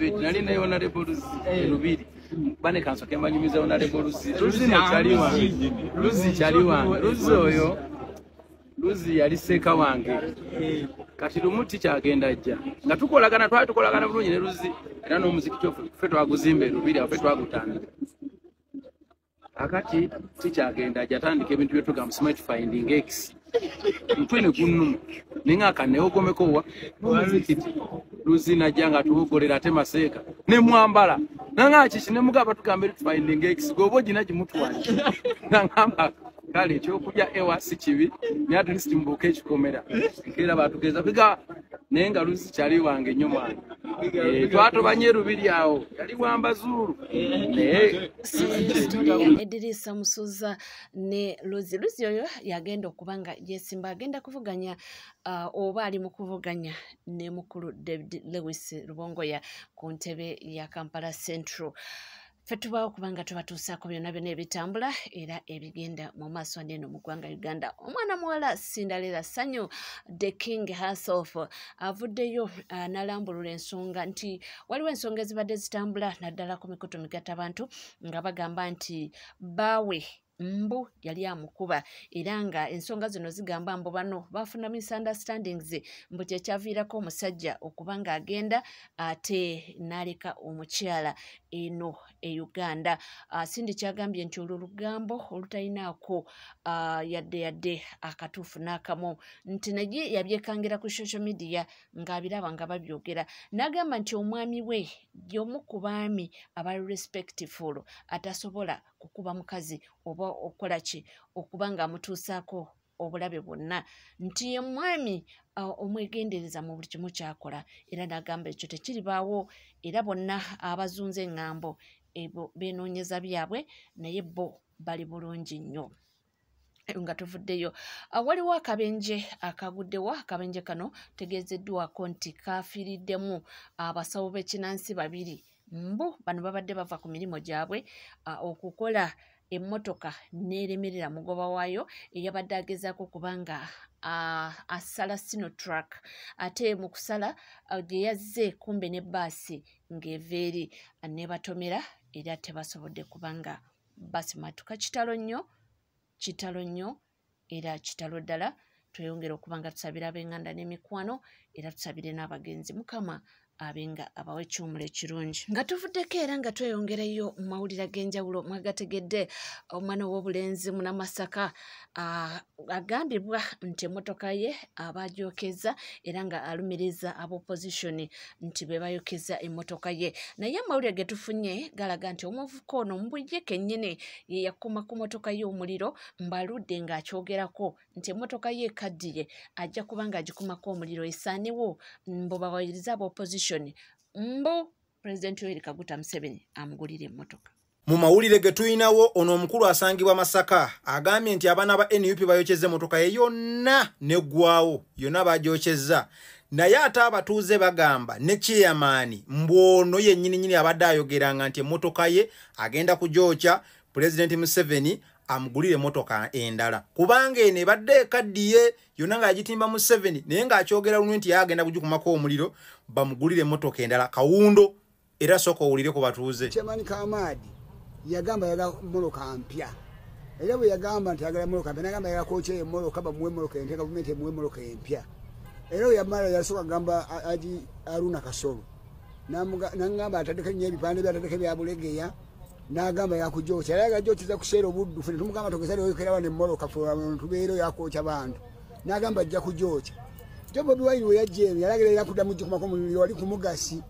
private nali naye Honorable Luzzi Lubiri bane kansoke mbanyumiza Honorable Luzzi. Luzzi no kyali wange, Luzzi kyali wange. Luzzi oyo Luzzi yali seeka wange. Kati lumu tikyagenda ajja nga tukolagana, twali tukolagana bulungi ne Luzzi era n'omuzikiti ffe twaguzimba e Lubiri awo ffe twagutandika. Akati tikyagenda ajja atandika ebintu byetugamba smart finding x mutwe ne gunnuma naye nga akanewogomeko wa n'omuzikiti. Luzzi najja nga tuwogolera ate maseeka ne mwambala nanga kiki ne mugamba tugamba eri finding x gwoba ogina gimutwale nangamba kale ekyokulya ewa si kibi naye at least mbuuka ekikomera nkeera batugeza biga naye nga Luzzi kyali wange nnyo mwana. Twatobanye Lubiri awo yali wambazuulu naye Edirisa Musuza ne Luzzi. Luzzi oyo yagenda okuba nga yesimba agenda kuvuganya oba ali mu kuvuganya ne mukulu David Lewis Rubongoya ku ntebe ya Kampala Central. Ffe tubaawo kubanga tubatuusaako byonna byonna ebitambula era ebigenda mu maaso eno mu ggwanga Uganda. Omwana muwala Cinderella Sanyu, the king herself, avuddeyo n'alambulula ensonga nti waliwo ensonga ezibadde zitambula naddala ku mikutu migattabantu nga bagamba nti baawe mbu yali amukuba era nga ensonga zino zigamba mbu bano bafuna misunderstandings mbu kyekyaviirako omusajja okuba ng'agenda ate n'aleka omukyala eno e Uganda. Cindy kyagambye nti olwo lugambo olutalinaako yadde yadde akatuufu n'akamu nti naye yabyekangira ku social media ng'abiraba nga babyogera n'agamba nti omwami we y'omu ku baami aba respectful atasobola kukuba mukazi oba okukola ki okuba ng'amutuusaako obulabe bwonna nti ye mwami omwegendereza mu buli kimu ky'akola era n'agamba ekyo tekiribaawo era bonna abazunza eŋŋambo ebo beenoonyeza byabwe naye bo bali bulungi nnyo. Nga tuvuddeyo waliwo akabenje akaguddewo. Akabenje kano tegeezeddwako nti kafiiriddemu abasawo b'ekinansi babiri mbu bano babadde bava ku mirimu gyabwe okukola emmotoka n'eremerera mugoba waayo eyabadde agezaako kubanga asala Sinotruck ate mu kusala gye yazze kumbe ne bbaasi ng'eva eri nebatomera era tebasobodde kubanga basimatuka. Kitalo nnyo, kitalo nnyo era kitalo ddala. Tweyongera okuba nga tusabira ab'enganda n'emikwano era tusabire n'abagenzi Mukama abenga abawe ekiwumulo ekirungi. Nga tuvuddeko era nga tweyongerayo mu mawulire ag'enjawulo mwagategedde omwana ow'obulenzi Munnamasaka agambibwa nti emmotoka ye abagyokeza era nga alumiriza ab'opposition nti be bayokeza emmotoka ye naye amawulire ge tufunye galaga nti omuvubuka ono mbu ye kennyini ye yakuma ku mmotoka ye omuliro mbaludde ng'akyogerako nti emmotoka ye ekaddiye ajja kuba ng'agikumako omuliro esaanewo mbu bawayirize ab'opposition mbu President Yoweri Kaguta Museveni amugulira emmotoka. Mu mawulire ge tulinawo ono omukulu asangibwa Masaka agambye nti abaana ba NUP bayokyezza emmotoka ye yonna neggwawo yonna bagyokyezza naye ate abatuuze bagamba ne chairman mbu ono yennyininyini abadde ayogeranga nti emmotoka ye agenda kugyokya Pulezidenti Museveni amugulire emmotoka endala kubanga eno ebadde ekaddiye yonna ng'agitimba Museveni naye ng'akyogera luno nti yagenda kugikumako omuliro bamugulire emmotoka endala kawundo era sooka owulire ku batuuze. Chairman Kamadi yagamba yagala mmotoka mpya era bwe yagamba nti ayagala mmotoka mpya n'agamba ayagala kwokya emmotoka bamuwe emmotoka empya gavumenti emuwe emmotoka empya era bwe yamala yasooka agamba Haji Haruna Kasolo n'angamba ataddeko nnyo ebipande bye ataddeko ebya Bulegeya n'agamba yakugyokya era yagyokeza kuseera obuddu ffe ne tumugamba togeza oyokera wano emmotoka ffe tubeereyo yakwokya bantu n'agamba ajja kugyokya. Jo Bobi Wine we yajja eno yalagira era kuddamu gikumako omuliro wali ku Mugasi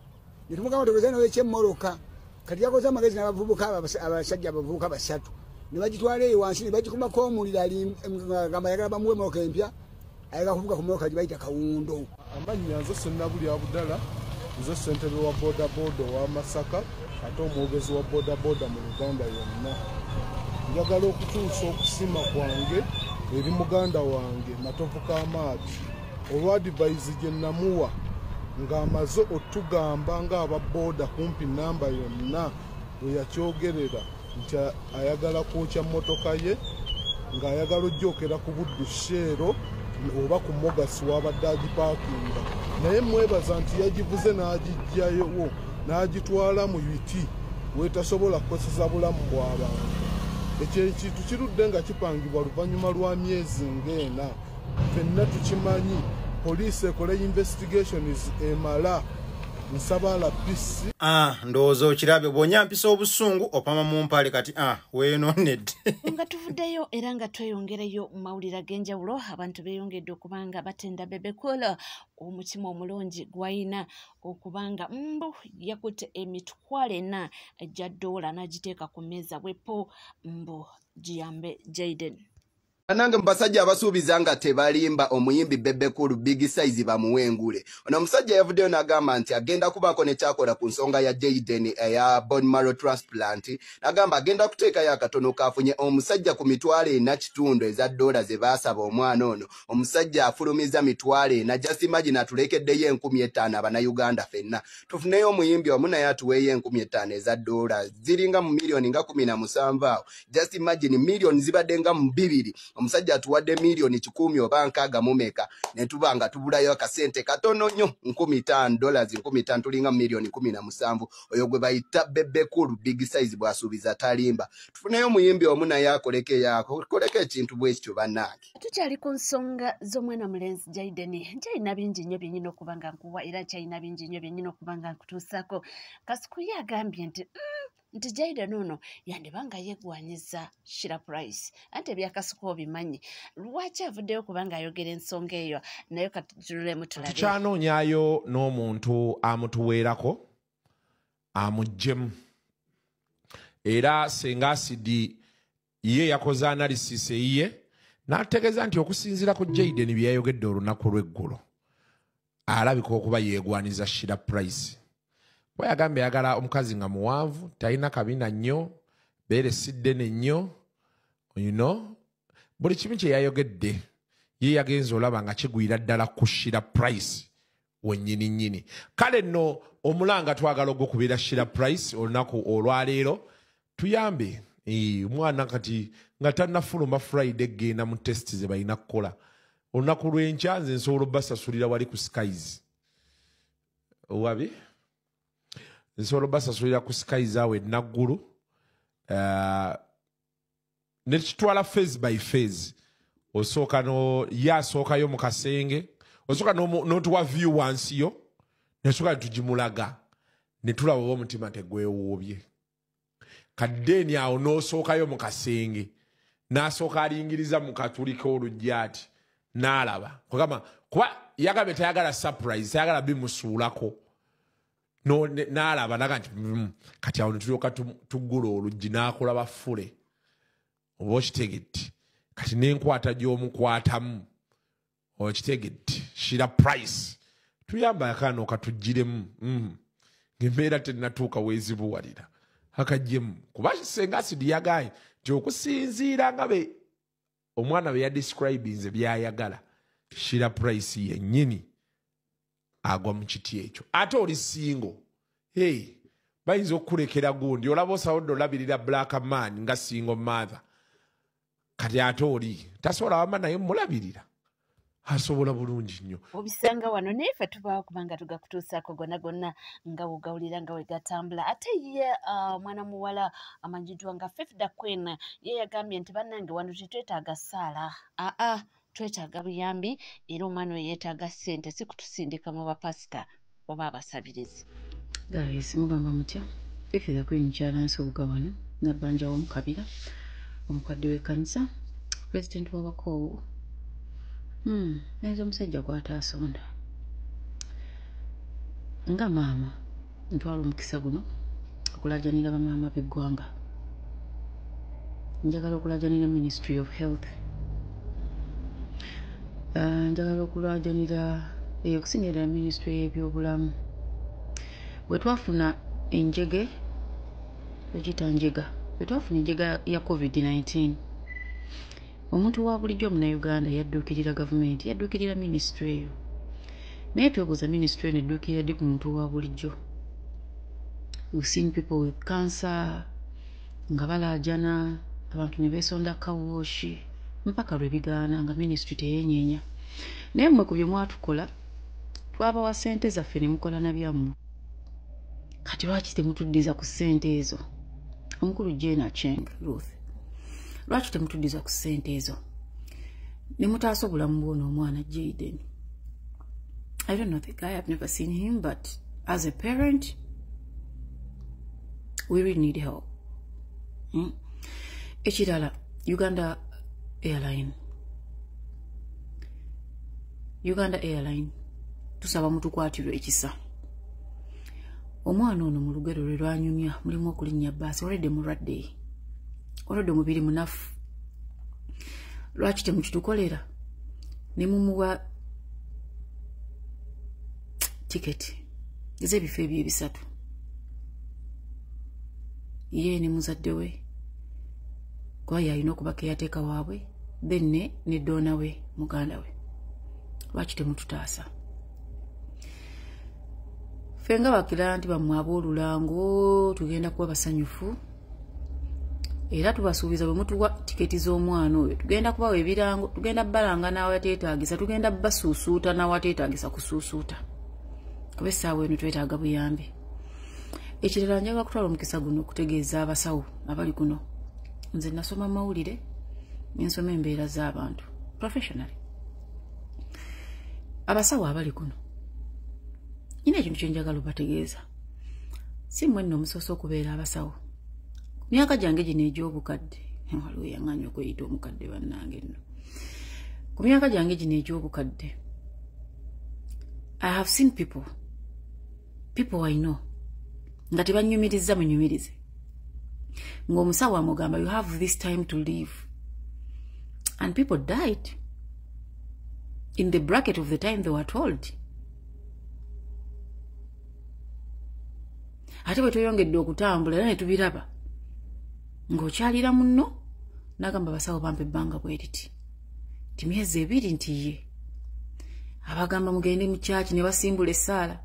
ne tumugamba togeza n'oyokya emmotoka. Kati yakoze amagezi n'abavubuka abasajja abavubuka basatu ne bagitwala eyo wansi ne bagikumako omuliro agamba ayagala bamuwe emmotoka empya ayagala kuvuga ku mmotoka gye bayita Kawundo. Amannya nze Sennabuli Abudala, nze ssentebe wa bodaboda owa Masaka ate omwogezi wa bodaboda mu Uganda yonna. Njagala okutuusa okusima kwange eri muganda wange Matovu Kamaati olwa advice gye namuwa ng'amaze otugamba ng'aba boda kumpi namba yonna we yakyogerera nti ayagala kwokya mmotoka ye ng'ayagala ojjokera ku Buddu Shell oba ku Mogasi wabadde agipaakinga naye mwebaza nti yagivuze n'agiggyayo N'agitwala mu biti wetasobola kukoseza bulamu bw'abantu. Ekyo ekintu kirudde nga kipangibwa luvannyuma lwa myezi ng'ena. Ffenna tukimanyi, poliisi ekole investigations emala. Nsaba RPC. Ndowooza okirabye, bw'onyampisa obusungu opama mu mpale kati weenonedde. Nga tuvuddeyo era nga tweyongereyo mu mawulire ag'enjawulo, abantu beeyongedde okuba nga batenda Bebe Cool omutima omulungi gw'alina okubanga mbu yakutte $4,000 n'agiteeka ku mmeeza bwepo mbu giyambe Jayden. Nange basajja abasuubiza nga tebalimba, omuyimbi Bebe Cool Big Size bamuwengule. Ono omusajja yavuddeyo n'agamba nti agenda kubaako ne kyakola ku nsonga ya Jayden eya bone marrow transplant. N'agamba agenda kuteekayo akatono k'afunye omusajja ku 4.5 eza dola ze baasaba omwana ono. Omusajja afulumiza 4,000, just imagine atulekeddeyo 5,000 Abannayuganda ffenna. Tufuneyo omuyimbi omu naye atuweeyo 5,000 eza dola ziringa mu miliyoni nga 17 awo. Just imagine miliyoni zibadde nga mu 2. Omusajja atuwadde 160 oba 60 ne tuba nga tubulayo akasente katono nnyo $5,000 $5,000 tulinga miliyoni 17. Oyo gwe bayita Bebe Cool Big Size bw'asuubiza talimba. Tufuneyo omuyimbi omu naye akoleko ekintu bwe kityo bannange. Tukyali ku nsonga z'omwana mulenzi Jayden. Nkyalina bingi nnyo byennyini okuba nga nkuwa era nkyalina bingi nnyo byennyini okuba nga nkutuusaako. Kasuku ye agambye nti Jayden ono yandibanga yeegwanyiza Shira Price, anti ebyakasuku obimanyi. Lwaki avuddeyo kubanga ayogera ensonga eyo? Naye katululemu tulabe. Tukyanoonyaayo n'omuntu amutuweerako amuggyemu, era Senga Asidi ye yakoze analysis eyiye n'ategeeza nti okusinziira ku Jayden bye yayogedde olunaku lw'eggulo, alabika okuba yeegwaniza Shira Price. Kuba yagambye ayagala omukazi nga muwanvu, talina kabina nnyo, beere si ddene nnyo, buli kimu kye yayogedde ye yagenze olaba nga kigwira ddala ku Shira Price wennyini nnyini. Kale nno omulanga twagala ogwokubira Shira Price olunaku olwaleero tuyambe omwana kati nga tannafuluma Friday genda mu test ze balina kukola olunaku lw'enkya. Nze nsobola obbasasulira wali ku Skies, owabi nsobola obbasasulira ku Skies awo enaggulu, ne kitwala phase by phase. Osooka no ye asookayo mu kasenge, osooka n'otuwa view wansi yo, nesooka netugimulaga ne tulaba oba omutima tegwewuubye. Kaddeeni awo n'osookayo mu kasenge, n'asooka alingiriza mu katuli k'oluggi ati n'alaba kugamba, kuba yagambye tayagala surprise, tayagala bimusuulako. N'alaba naga nti kati awo netulyoka tuggula oluggi n'akulaba fule oba okitegedde. Kati n'enkwata gy'omukwatamu okitegedde. Shira Price tuyamba akaana okatugiremu ng'embeera tennatuuka weezibuwalira akajjemu, kuba Senga Asidi yagaye nti okusinziira nga be omwana be yadescribinze byayagala, Shira Price yennyini agwa mu kiti ekyo. Ate oli single, hey, bayinza okukulekera gundi olaba osobodde olabirira black man nga single mother, kati ate oli tasobola wama naye mulabirira asobola bulungi nnyo. Obisanga wano naye ffe tubaawo kubanga tugakutuusaako gonna gonna nga wogawulira nga wegatambula. Ate ye mwana muwala amanyiddwa nga Fifda Queen ye yagambye nti bannange wano tetwetaaga ssaala, aa twetaaga buyambi, era omwana oyo yeetaaga ssente, si kutusindika mu bapasita oba abasabirizi. Guys, mugamba mutya? Fifi the Queen mukyala Nsubuga wano, Nabbanja w'omukabira, omukadde w'ekkanisa, pulezidenti w'abakoowu. Nayinza omusajja gw'ataasonda. Nga maama, ntwala omukisa guno okulaajanira bamaama b'eggwanga. Njagala okulaajanira Ministry of Health. Njagala okulaajanira okusingira ddala Ministry y'ebyobulamu. Bwe twafuna enjege, egiyita njega, bwe twafuna enjega ya COVID-19, omuntu wa bulijjo Munnayuganda yadduukirira gavumenti, yadduukirira minisitule eyo. Naye twebuuza, minisitule eno edduukirira ddi ku muntu wa bulijjo? We've seen people with cancer nga balaajana, abantu ne beesonda kawooshi mpaka lwe bigaana nga minisitule teyeenyeenya. Naye mmwe ku bye mwatukola, twabawa ssente zaffe ne mukola na byammwe. Kati lwaki temutuddiza ku ssente ezo? Omukulu Jane Acheng Ruth, lwaki temutuddiza ku ssente ezo ne mutaasa obulamu bw'ono omwana Jayden? I don't know the guy, I've never seen him, but as a parent we really need help. Ekirala, Uganda Airline, Uganda Airline, tusaba mutukwatirwe ekisa. Omwana ono mu lugero lwe lwanyumya mulimu okulinnya bbaasi, olwedde mulwadde, olwedde omubiri munafu. Lwaki temukitukolera ne mumuwa tiketi ez'ebifo ebyo ebisatu, ye ne muzadde we, kuba yalina okuba keyateeka waabwe, then ne doona we muganda we. Lwaki temututaasa? Ffe nga bakiranti bammwe ab'olulango tugenda kuba basanyufu, era tubasuubiza bwe mutuwa tiketi z'omwana oyo tugenda kubawa ebirango, tugenda balanga n'awateetaagisa, tugenda basuusuuta n'awateetaagisa kusuusuuta, kuba essaawa eno twetaaga buyambi. Ekirala, njagala kutwala omukisa guno okutegeeza abasawo abali kuno. Nze nasoma mawulire, nensoma embeera z'abantu professionally. Abasawo abali kuno, nina ekintu kye njagala obategeeza. Si mmwe nno omusoose okubeera abasawo. Ku myaka gyange gino egy'obukadde, waliwo yaŋŋaanya okweyita omukadde bannange nno. Ku myaka gyange gino egy'obukadde, I have seen people I know, nga tebanyumiriza munyumirize, ng'omusawo amugamba you have this time to live, and people died in the bracket of the time they were told. Ate bwe tweyongedde okutambula era ne tubiraba, ng'okyalira munno n'agamba abasawo bampa ebbanga bwe riti, nti myezi 2, nti ye abagamba mugende mu kyaki ne basimbula essaala.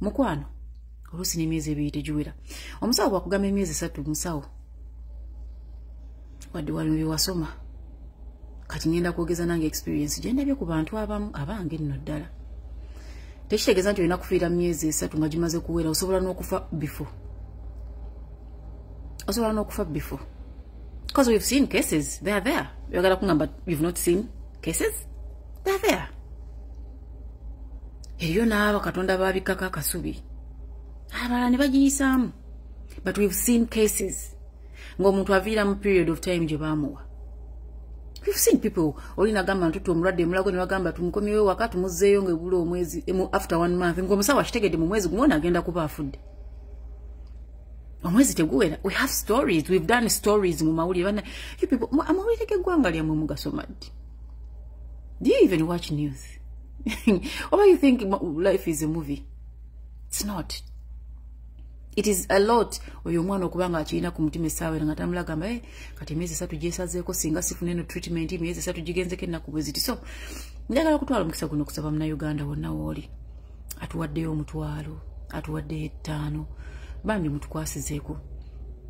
Mukwano, oluusi n'emyezi 2 tegiwera. Omusawo bw'akugamba emyezi 3, musawo wadde wano bye wasoma, kati ngenda kwogeza nange experience gye ndabye ku bantu abamu abange nno ddala. Tekitegeeza nti olina kufiira myezi 3 nga gimaze kuwera, osobola n'okufa before. Osobola n'okufa before. Because we've seen cases, they are there. Oyagala kungamba you've not seen cases? They are there. Eriyo n'abo Katonda baabikkako akasubi, abalala ne bagiyisaamu. But we've seen cases ng'omuntu aviira mu period of time gye baamuwa. We've seen people, oli nagamba ntutu omulwadde emulago ne bagamba tumukomyewo waka tumuzzeeyo ng'ebula omwezi, after 1 month, ng'omusawo akitegedde mu mwezi gumu agenda kuba afudde. Omwezi teguwera. We have stories, we've done stories mu mawulire. Bana, you people, amawulire g'eggwanga lyammwe mugasoma ddi? Do you even watch news? Or you think life is a movie? It's not. It is a lot. Oyo omwana okuba nga akirina ku mutima essaawa eno nga tamulagamba, kati emyezi 3 gyesazeeko, singa sifuna eno treatment, emyezi 3 gigenzeko ennaku bwe ziti. So njagala kutwala omukisa guno okusaba Munnayuganda wonna w'oli atuwaddeyo 500, atuwaddeyo 5, bambi mutukwasizeeko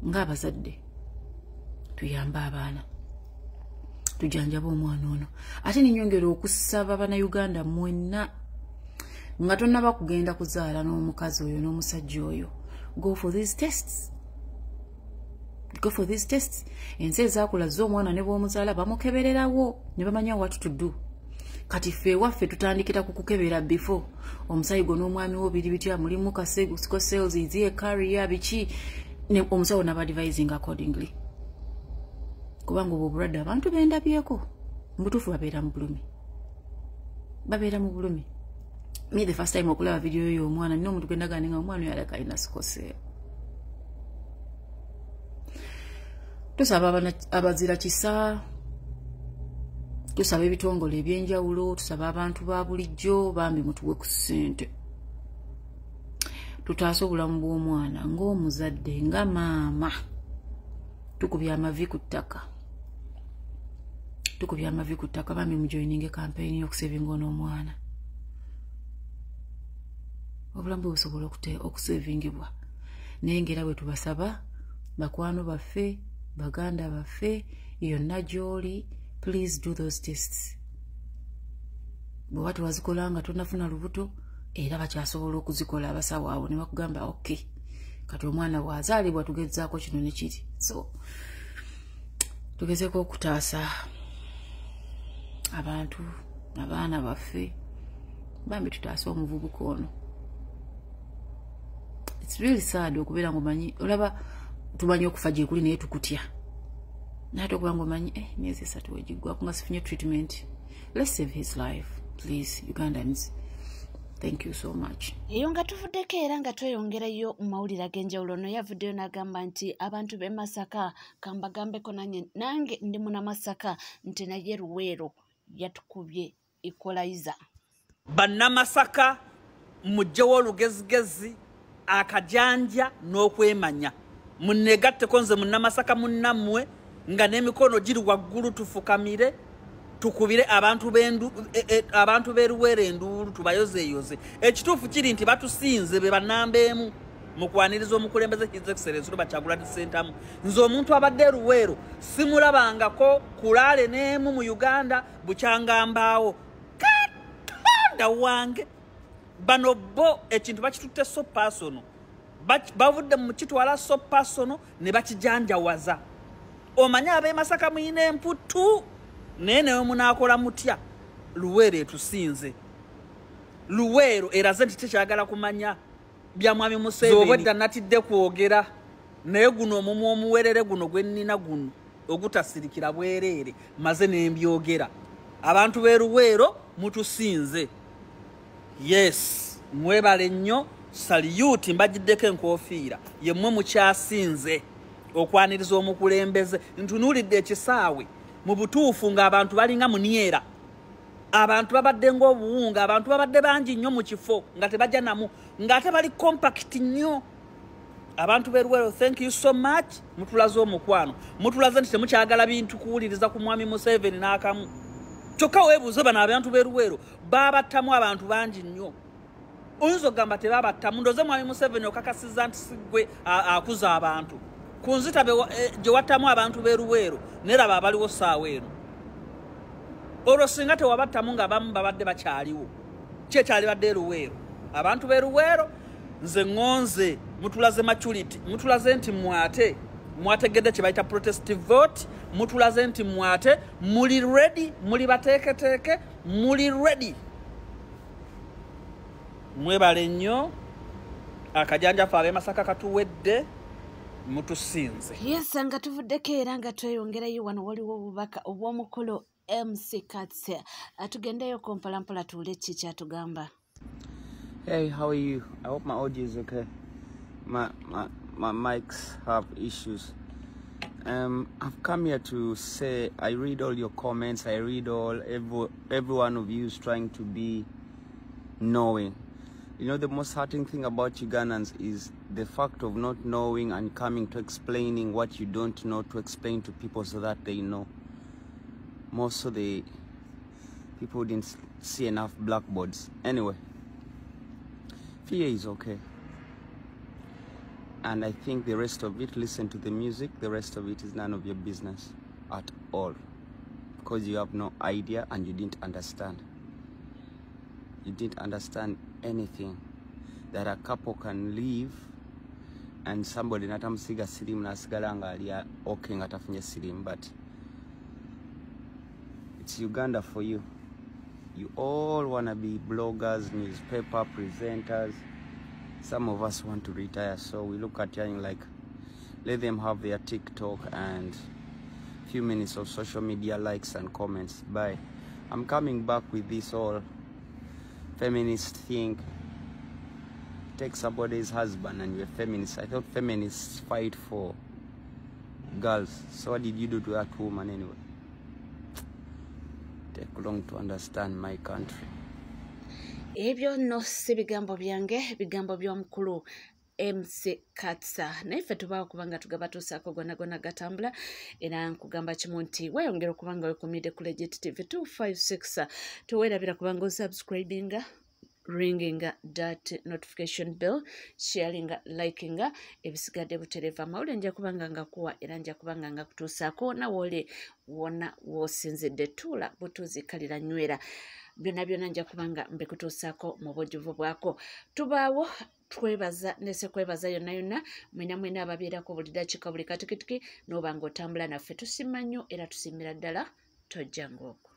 ng'abazadde, tuyambe abaana, tujanjabe omwana ono. Ate nenyongera okusaba Bannayuganda mwenna, nga tonnaba kugenda kuzaala n'omukazi oyo n'omusajja oyo, go for these tests. Go for these tests. Ensi ezaakula zo omwana ne bw'omuzaala bamukebererawo ne bamanya what to do. Kati ffe ewaffe tutandikira ku kukebera before. Omusayi gwo n'omwami wo biri bitya, mulimu sickle cells, is he a carrier, biki, omusawo n'aba advising accordingly. Kubanga obwo obulwadde abantu bendabyeko mu butuufu babeera mu bulumi, babeera mu bulumi. Me the first time okulaba video y'omwana, nina omuntu gwe ndagaane nga omwana oyo alabika alina sickle cell. Tusaba abazira kisa, tusaba ebitongole ebyenjawulo, tusaba abantu ba bulijjo bambi mutuwe ku ssente, tutaase obulamu bw'omwana. Ng'omuzadde, nga maama, tukubye amavi ku ttaka, tukubye amavi ku ttaka. Bambi mujoyininge campaign y'okusevinga ono omwana. Obulamu bwe busobola okusevingibwa. Naye ng'era bwe tubasaba, bakwano baffe, baganda baffe, yonna gy'oli, please do those tests. Bw'oba tewazikola nga tonnafuna lubuto, era bakyasobola okuzikola abasawo abo ne bakugamba okay, Kati omwana bw'azaalibwa tugezaako kino ne kiri. So tugezeeko okutaasa abantu, abaana baffe, bambi tutaase omuvubuka ono. It's really sad okubeera ng'omanyi, olaba tumanyi okufa gye kuli naye tukutya. Naye ate okuba ng'omanyi emyezi 3 wegiggwako nga sifunye treatment. Let's save his life, please, Ugandans. Thank you so much. Eyo nga tuvuddeko era nga tweyongerayo mu mawulire ag'enjawulo. Ono yavuddeyo n'agamba nti abantu b'e Masaka, kambagambeko nange ndi munnamasaka, nti naye Luweero yatukubye equalizer. Bannamasaka muggyewo olugezigezi, akajanja n'okwemanya. Munneegatteko nze munnamasaka munnammwe, nga n'emikono giri waggulu, tufukamire tukubire abantu b'e Luweero enduulu, tubayozeeyoze. Ekituufu kiri nti batusinze, be bannamba emu mu kwaniriza omukulembeze His Excellency Robert Kyagulanyi Ssentamu. Nze omuntu abadde e Luweero simulabangako kulaale n'emu mu Uganda bukyangambaawo. Katonda wange, bano bo ekintu bakitutte so personal, bavudde mu kitwala so personal ne bakijanjawaza. Omanye ab'e Masaka muyina emputu, naye newe munaakola mutya? Luweero etusinze. Luweero eraze nti tekyagala kumanya bya mwami Museveni. Obwedda natidde kwogera, naye guno omumwa omuwerere guno gwe nnina guno ogutasirikira bwereere, maze nembyogera. Abantu b'e Luweero mutusinze. Yes, mwebale nnyo. Salute, mbagiddeko enkofiira. Ye mmwe mukyasinze okwaniriza omukulembeze. Ntunuulidde ekisaawe mu butuufu ng'abantu balinga muniera, abantu babadde ng'obuwunga, abantu babadde bangi nnyo mu kifo nga tebajja namu, ng'ate bali compact nnyo. Abantu b'e Luweero, thank you so much. Mutulaze omukwano, mutulaze nti temukyagala bintu kuwuliriza ku mwami Museveni n'akamu. Kyokka weebuuze, bano abantu b'e Luweero baabattamu abantu bangi nnyo. Oyinza okugamba tebabattamu? Ndoze mwami Museveni okakasizza nti si ggwe akuza abantu ku nzita gye wattamu abantu b'e Luweero, neraba abaliwo ssaawa eno. Olwo singa tewabattamu nga abamu babadde bakyaliwo, ki ekyalibadde e Luweero? Abantu b'e Luweero, nze ŋŋonze, mutulaze maturity, mutulaze nti mwate mwategedde kye bayita protest vote, mutulaze nti mwate muli ready, muli bateeketeeke, muli ready. Mwebale nnyo. Akajanja ffe ab'e Masaka katuwedde, mutusinze. Yes, nga tuvuddeko era nga tweyongerayo, wano waliwo obubaka obw'omukulu MC Kats. Tugendeyo ko mpolampola tuwule ki kyatugamba. Hey, how are you? I hope my audio is okay. My mics have issues. I've come here to say I read all your comments. I read all every one of you is trying to be knowing. You know, the most hurting thing about Ugandans is the fact of not knowing and coming to explaining what you don't know to explain to people so that they know. Most of the people didn't see enough blackboards. Anyway, fear is okay. And I think the rest of it, listen to the music, the rest of it is none of your business at all. Because you have no idea and you didn't understand. You didn't understand anything. That a couple can leave and somebody natamusiga sirimu nasigala nga ali okay nga tafunye sirimu, but it's Uganda for you. You all wanna be bloggers, newspaper presenters. Some of us want to retire, so we look at young like, let them have their TikTok and few minutes of social media likes and comments. Bye. I'm coming back with this all feminist thing. Take somebody's husband and you're a feminist. I thought feminists fight for girls. So what did you do to that woman anyway? Take long to understand my country. Ebyo nno si bigambo byange, bigambo by'omukulu MC Katsa. Naye ffe tubaawo kubanga tugabatuusaako gonna gonna gatambula, era nkugamba kimu nti weeyongera okuba nga weekumidde ku Legit TV 256. Teweerabira kubanga osubscribinga, ringinga that notification bell, sharinga, likinga, ebisigadde butereeva. Amawulire nja kubanga ngakuwa era nja kubanga ngakutuusaako nawe oli wonna w'osinzidde. Tuula butuuzi, kalira, nywera, byonna byonna nja kubanga mbikutuusaako mu bujjuvu bwako. Tubaawo. Twebaza nese kwebaza yonna yonna mwena mwena ababeerako buli dakiika buli katikitiki n'oba ng'otambula naffe. Tusiima nnyo era tusiimira ddala. Tojja ng'okwo.